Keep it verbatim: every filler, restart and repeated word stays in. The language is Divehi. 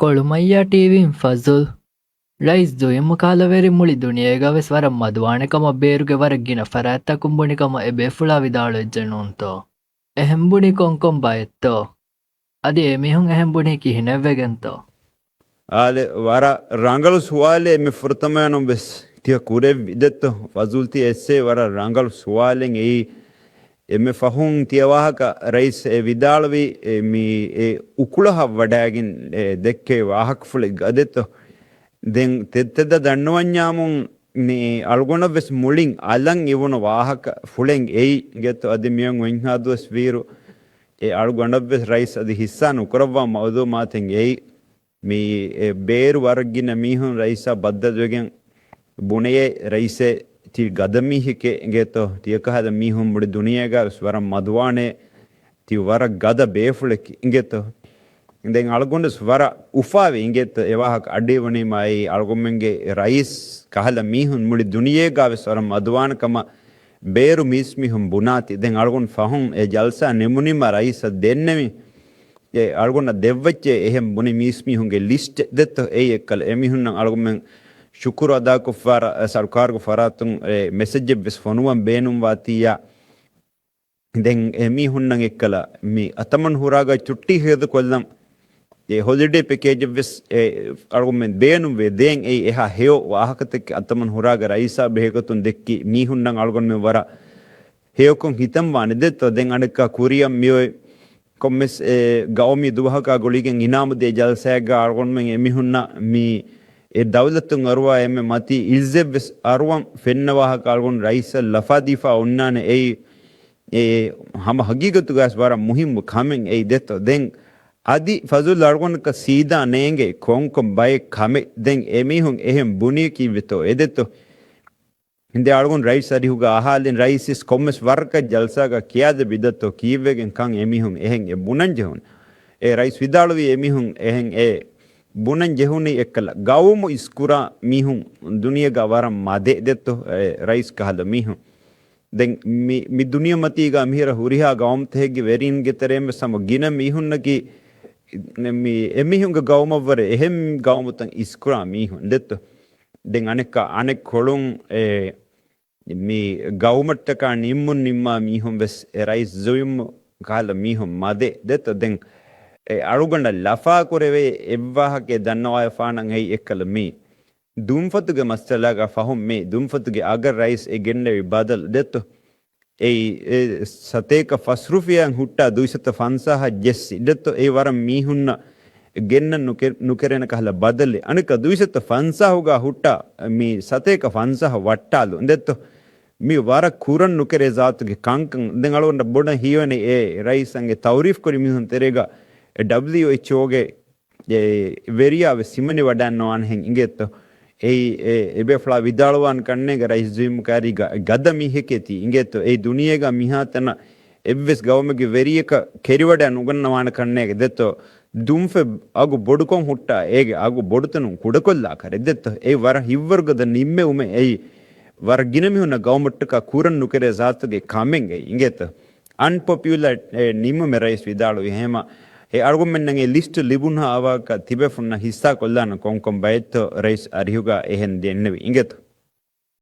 ކޮޅުމައްޔާ ޓީވީން ފަޒުލް. ރައީސް ޒުއިމް ކަހަލަވެރި މުޅި ދުނިޔޭގަ ވެސް ވަރަށް މަދުވާނެ ކަމަށް ބޭރުގެ ވަރަށް ގިނަ ފަރާތްތަކުން ބުނި ކަމަށް އެ ބޭފުޅާ ވިދާޅުވެއްޖެ ނޫންތޯ؟ އެހެން ބުނީ ކޮންކޮން ބައެއްތޯ؟ އަދި އެމީހުން އެހެން ބުނީ ކިހިނެއްވެގެންތޯ؟ އާލެ، ވަރަށް ރަނގަޅު ސުވާލެއް އެންމެ ފުރަތަމަޔަށް ވެސް ތިޔަ ކުރެއްވި ދެއްތޯ؟ ފަޒުލް ތި އެއްސޭ ވަރަށް ރަނގަޅު ސުވާލެއް އެއީ. އެންމެ ފަހުން ތިޔަ ވާހަކަ ރައީސް އެ ވިދާޅުވި އެ މި އެ އުކުޅަހަށް ވަޑައިގެން އެ ދެއްކޭ ވާހަކަފުޅެއްގަ ދެއްތޯ؟ ދެން ތެދްތެދަށް ދަންނަވަންޏާމުން މި އަޅުގަނޑަށް ވެސް މުޅިން އަލަށް އިވުނު ވާހަކަފުޅެއް އެއީ އިނގޭތޯ. އަދި މިއަން އޮތްހާ ދުވަސް ވީއިރު އެ އަޅުގަނޑަށް ވެސް ރައީސް އަދި ހިއްސާ ނުކުރައްވާ މައުލޫމާތެއް އެއީ. މި އެ ބޭރު ވަރަށް ގިނަ މީހުން ރައީސާ ބައްދަލުވެގެން ބުނެޔޭ، ރައީސޭ ތި ގަދަ މީހެކޭ އިނގޭތޯ، ތިޔަކަހަލަ މީހުން މުޅި ދުނިޔޭގަ ވެސް ވަރަށް މަދުވާނޭ، ތި ވަރަށް ގަދަ ބޭފުޅެކޭ އިނގޭތޯ. ދެން އަޅުގަނޑު ވެސް ވަރަށް އުފާވެ އިނގޭތޯ އެ ވާހަކަ އަޑުއިވުނީމާ އެއީ އަޅުގަނޑުމެންގެ ރައީސް ކަހަލަ މީހުން މުޅި ދުނިޔޭގަ ވެސް ވަރަށް މަދުވާނެ ކަމަށް ބޭރު މީސްމީހުން ބުނާތީ. ދެން އަޅުގަނޑު ފަހުން އެ ޖަލްސާ ނިމުނީމާ ރައީސަށް ދެންނެވި އެ އަޅުގަނޑަށް ދެއްވައްޗޭ އެހެން ބުނި މީސްމީހުންގެ ލިސްޓެއް ދެއްތޯ. އެއީ އެއްކަލަ އެމީހުންނަށް އަޅުގަނޑުމެން ޝުކުރު އަދާކޮށްފާރ ސަރުކާރުގެ ފަރާތުން އެ މެސެޖެއް ވެސް ފޮނުވަން ބޭނުންވާތީއާ. ދެން އެމީހުންނަށް އެއްކަލަ މި އަތަމަން ހުރާގަ ޗުއްޓީ ހޭދަކޮށްލަން އެ ހޮލިޑޭ ޕެކޭޖެއް ވެސް އެ އަޅުގަނޑުމެން ބޭނުންވޭ. ދޭން އެއީ އެހާ ހެޔޮ ވާހަކަތަކެއް އަތަމަން ހުރާގަ ރައީސާ ބެހޭގޮތުން ދެއްކި މީހުންނަށް އަޅުގަނޑުމެން ވަރަށް ހެޔޮކޮށް ހިތަން ވާނެ ދެއްތޯ. ދެން އަނެއްކާ ކުރިއަށް މިއޮތް ކޮންމެސް އެ ގައުމީ ދުވަހަކާ ގުޅިގެން އިނާމު ދޭ ޖަލްސާއެއްގަ އަޅުގަނޑުމެން އެމީހުންނަށް މި އެ ދައުލަތުން އަރުވާ އެންމެ މަތީ އިއްޒަތް ވެސް އަރުވަން ފެންނަ ވާހަކަ އަޅުގަނޑު ރައީސަށް ލަފާ ދީފާ އޮންނާނެ. އެއީ އެ ހަމަ ހަގީގަތުގައި ވެސް ވަރަށް މުހިއްމު ކަމެއް އެއީ ދެއްތޯ. ދެން އަދި ފަޒުލް އަޅުގަނޑަކަށް ސީދާ ނޭނގޭ ކޮންކޮން ބައެއް ކަމެއް. ދެން އެމީހުން އެހެން ބުނީ ކީއްވެތޯ އެ ދެއްތޯ. ދެ އަޅުގަނޑު ރައީސް އަރިހުގަ އަހާލިން ރައީސް ކޮންމެސް ވަރަކަށް ޖަލްސާގަ ކިޔާދެއްވި ދެއްތޯ ކީއްވެގެން ކަން އެމީހުން އެހެން އެ ބުނަން ޖެހުނު. އެ ރައީސް ވިދާޅުވީ އެމީހުން އެހެން އެ ބުނަން ޖެހުނީ އެއްކަލަ ގައުމު އިސްކުރާ މީހުން ދުނިޔޭގަ ވަރަށް މަދެއް ދެއްތޯ އެ ރައީސް ކަހަލަ މީހުން. ދެން މި، މި ދުނިޔެމަތީގަ މިހިރަ ހުރިހާ ގައުމުތަހެއްގެ ވެރީންގެ ތެރޭން ވެސް ހަމަ ގިނަ މީހުންނަކީ މި އެމީހުންގެ ގައުމަށްވުރެ އެހެން ގައުމުތައް އިސްކުރާ މީހުން ދެއްތޯ. ދެން އަނެއްކާ އަނެއްކޮޅުން އެ މި ގައުމަށްޓަކާ ނިންމުން ނިންމާ މީހުން ވެސް އެ ރައީސް ޒުއިމް ކަހަލަ މީހުން މަދެއް ދެއްތޯ. ދެން އެ އަޅުގަނޑަށް ލަފާކުރެވޭ އެއްވާހަކައެއް ދަންނަވާފާނަން އެއީ އެއްކަލަ މި ދުންފަތުގެ މައްސަލާގަ ފަހުން މި ދުންފަތުގެ އަގަށް ރައީސް އެ ގެންނެވި ބަދަލު ދެއްތޯ. އެއީ އެ ސަތޭކަ ފަސް ރުފިޔާއިން ހުއްޓާ ދުއިސައްތަ ފަންސާހަށް ޖެއްސި ދެއްތޯ. އެ ވަރަށް މީހުންނަށް ގެންނަން ނުކެ-، ނުކެރޭނެ ކަހަލަ ބަދަލެއް. އަނެއްކާ ދުއިސައްތަ ފަންސާހުގަ ހުއްޓާ މި ސަތޭކަ ފަންސާހަށް ވައްޓާލުން ދެއްތޯ. މި ވަރަށް ކުރަން ނުކެރޭ ޒާތުގެ ކަންކަން. ދެން އަޅުގަނޑަށް ބޮޑަށް ހީވަނީ އެ ރައީސް އަނގެ ތައުރީފް ކުރި މީހުން ތެރޭގަ އެ ޑަބްލިއުއެޗްއޯގެ އެ ވެރިޔާ ވެސް ހިމެނިވަޑައިންނަވާނެހެން އިނގޭތޯ. އެއީ އެ އެބޭފުޅާ ވިދާޅުވާން ކަންނޭގެ ރައީސް ޒުއިމް ކާރީގަ ގަދަ މީހެކޭ ތީ އިނގޭތޯ. އެއީ ދުނިޔޭގަ މިހާތަނަށް އެއްވެސް ގައުމެއްގެ ވެރިޔަކަށް ކެރިވަޑައި ނުގަންނަވާނެ ކަންނޭގެ ދެއްތޯ. ދުންފަތް އަގު ބޮޑުކޮށް ހުއްޓާ އޭގެ އަގު ބޮޑުތަނުން ކުޑަކޮށްލާ ކަރެއް ދެއްތޯ. އެއީ ވަރަށް ހިތްވަރުގަދަ ނިންމެވުމެއް. އެއީ ވަރަށް ގިނަ މީހުންނަށް ގައުމަށްޓަކާ ކުރަން ނުކެރޭ ޒާތުގެ ކަމެއް އެއީ އިނގޭތޯ. އަންޕޮޕިއުލަރ އެ ނިންމުމެއް ރައީސް ވިދާޅުވި ހޭމަ އެ އަޅުގަނޑުމެންނަށް އެ ލިސްޓް ލިބުނުހާ އަވަހަކަށް ތިބޭފުންނަށް ހިއްސާ ކޮށްލާނަން ކޮންކޮން ބައެއްތޯ ރައީސް އަރިހުގަ އެހެން ދެންނެވި އިނގޭތޯ.